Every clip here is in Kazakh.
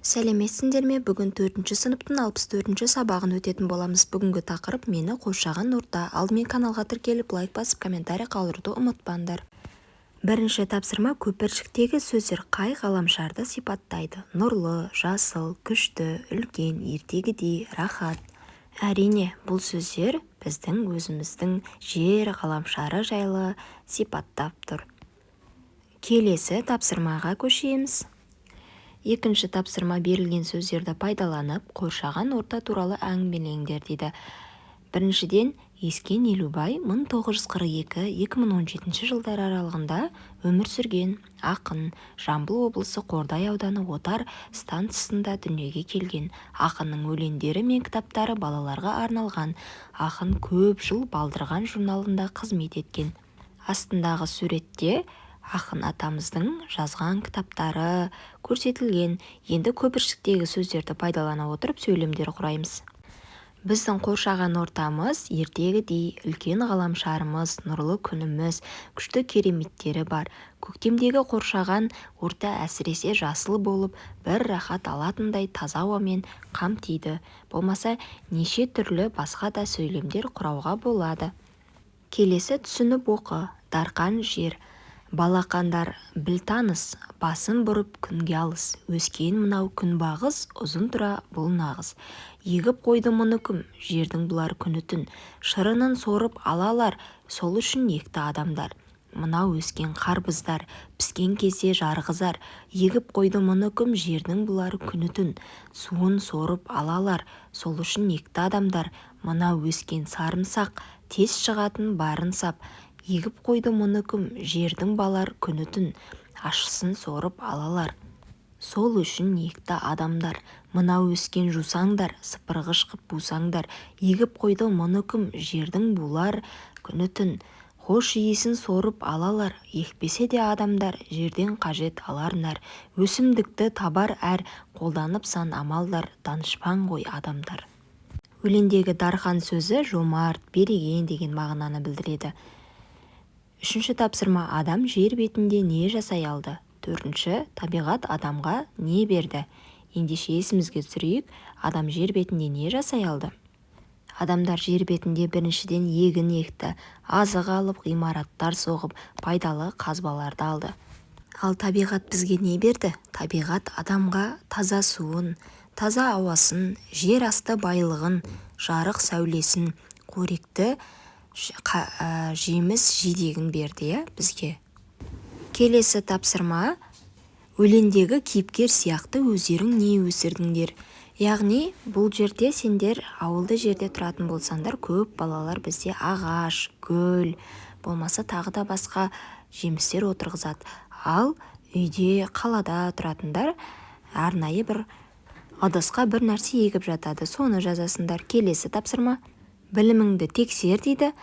Сәлеметсіңдер ме? Бүгін төртінші сыныптың 64-ші сабағын өтетін боламыз. Бүгінгі тақырып: «Мені қоршаған орта». Алдымен каналға тіркеліп, лайк басып, комментарий қалдыруды ұмытпаңдар. Бірінші тапсырма: көпіршіктегі сөздер қай ғаламшарды сипаттайды? Нұрлы, жасыл, күшті, үлкен, ертегідей, рахат. Әрине, бұл сөздер біздің өзіміздің жер ғаламшары жайлы сипаттап тұр. Келесі тапсырмаға көшеміз. Екінші тапсырма: берілген сөздерді пайдаланып, қоршаған орта туралы әңгімелеңдер дейді. Біріншіден, Ескен Елубай 1942-2017 жылдар аралығында өмір сүрген ақын. Жамбыл облысы, Қордай ауданы, Отар стансасында дүниеге келген. Ақынның өлеңдері мен кітаптары балаларға арналған. Ақын көп жыл «Балдырған» журналында қызмет еткен. Астындағы суретте ақын атамыздың жазған кітаптары көрсетілген. Енді көпіршіктегі сөздерді пайдалана отырып, сөйлемдер құраймыз. Біздің қоршаған ортамыз ертегідей: үлкен ғаламшарымыз, нұрлы күніміз, күшті кереметтері бар. Көктемдегі қоршаған орта әсіресе жасыл болып, бір рахат алатындай таза ауамен қамтиды. Болмаса неше түрлі басқа да сөйлемдер құрауға болады. Келесі, түсініп оқы. Дарқан жер, балақандар, біл таныс, басын бұрып күнге алыс өскен мынау күнбағыс, ұзын тұра бұл нағыз. Егіп қойды мұны кім? Жердің бұлар күні-түн шырынын сорып ала алар, сол үшін екті адамдар. Мынау өскен қарбыздар піскен кезде жарғызар. Егіп қойды мұны кім? Жердің бұлар күні-түн суын сорып ала алар, сол үшін екті адамдар. Мынау өскен сарымсақ, тез шығатын барын сап. Егіп қойды мұны кім? Жердің балар күні-түн ащысын сорып ала алар, сол үшін екті адамдар. Мынау өскен жусандар, сыпырғыш қып бусаңдар. Егіп қойды мұны кім? Жердің булар күні-түн хош иісін сорып ала алар. Екпесе де адамдар жерден қажет алар нәр, өсімдікті табар әр, қолданып сан амалдар, данышпан ғой адамдар. Өлеңдегі дархан сөзі жомарт, береген деген мағынаны білдіреді. Үшінші тапсырма: адам жер бетінде не жасай алды? Төртінші, табиғат адамға не берді? Ендеше, есімізге түсірейік: адам жер бетінде не жасай алды? Адамдар жер бетінде біріншіден егін екті, азық алып, ғимараттар соғып, пайдалы қазбаларды алды. Ал табиғат бізге не берді? Табиғат адамға таза суын, таза ауасын, жер асты байлығын, жарық сәулесін, қоректі жеміс-жидегін берді, иә, бізге. Келесі тапсырма: өлеңдегі кейіпкер сияқты өздерің не өсірдіңдер? Яғни бұл жерде сендер ауылды жерде тұратын болсаңдар, көп балалар бізде ағаш, гүл, болмаса тағы да басқа жемістер отырғызады. Ал үйде, қалада тұратындар арнайы бір ыдысқа бір нәрсе егіп жатады, соны жазасыңдар. Келесі тапсырма: біліміңді тексер дейді.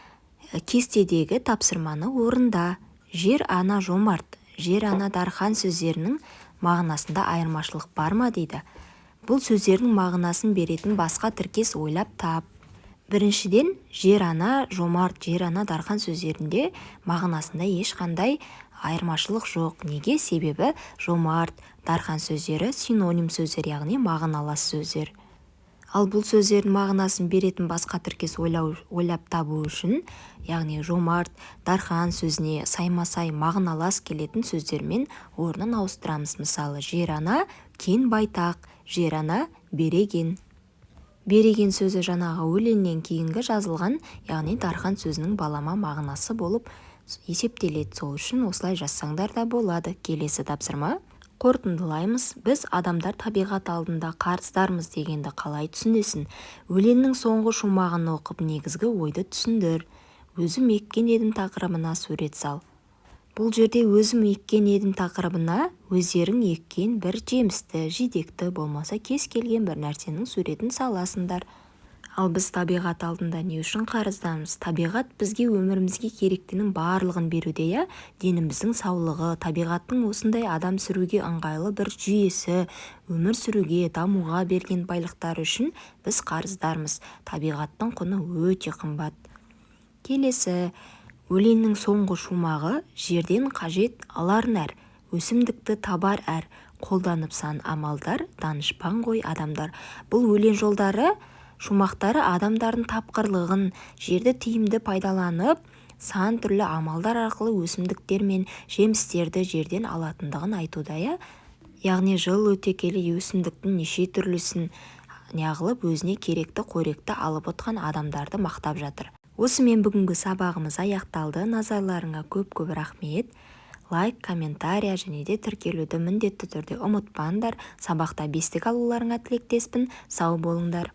Кестедегі тапсырманы орында. Жер ана жомарт, жер ана дархан сөздерінің мағынасында айырмашылық бар ма дейді. Бұл сөздердің мағынасын беретін басқа тіркес ойлап тап. Біріншіден, жер ана жомарт, жер ана дархан сөздерінде мағынасында ешқандай айырмашылық жоқ. Неге? Себебі жомарт, дархан сөздері синоним сөздер, яғни мағыналас сөздер. Ал бұл сөздердің мағынасын беретін басқа тіркес ойлап табу үшін, яғни жомарт, дархан сөзіне сайма-сай мағыналас келетін сөздермен орнын ауыстырамыз. Мысалы, жер ана кең байтақ, жер ана береген. Береген сөзі жаңағы өлеңнен кейінгі жазылған, яғни дархан сөзінің балама мағынасы болып есептеледі. Сол үшін осылай жазсаңдар да болады. Келесі тапсырма: қорытындылаймыз. Біз, адамдар, табиғат алдында қарыздармыз дегенді қалай түсінесің? Өлеңнің соңғы шумағын оқып, негізгі ойды түсіндір. «Өзім еккен едім» тақырыбына сурет сал. Бұл жерде «Өзім еккен едім» тақырыбына өздерің еккен бір жемісті, жидекті, болмаса кез келген бір нәрсенің суретін саласыңдар. Ал біз табиғат алдында не үшін қарыздармыз? Табиғат бізге өмірімізге керектінің барлығын беруде, иә. Деніміздің саулығы, табиғаттың осындай адам сүруге ыңғайлы бір жүйесі, өмір сүруге, дамуға берген байлықтары үшін біз қарыздармыз. Табиғаттың құны өте қымбат. Келесі, өлеңнің соңғы шумағы: жерден қажет алар нәр, өсімдікті табар әр, Қолданып сан амалдар, данышпан ғой адамдар. Бұл өлең жолдары, шумақтары адамдардың тапқырлығын, жерді тиімді пайдаланып, сан түрлі амалдар арқылы өсімдіктер мен жемістерді жерден алатындығын айтуда, иә. Яғни жыл өте келе өсімдіктің неше түрлісін неғылып, өзіне керекті қоректі алып отқан адамдарды мақтап жатыр. Осымен бүгінгі сабағымыз аяқталды. Назарларыңа көп-көп рахмет. Лайк, комментария және де тіркелуді міндетті түрде ұмытпаңдар. Сабақта бестік алуларыңа тілектеспін. Сау болыңдар.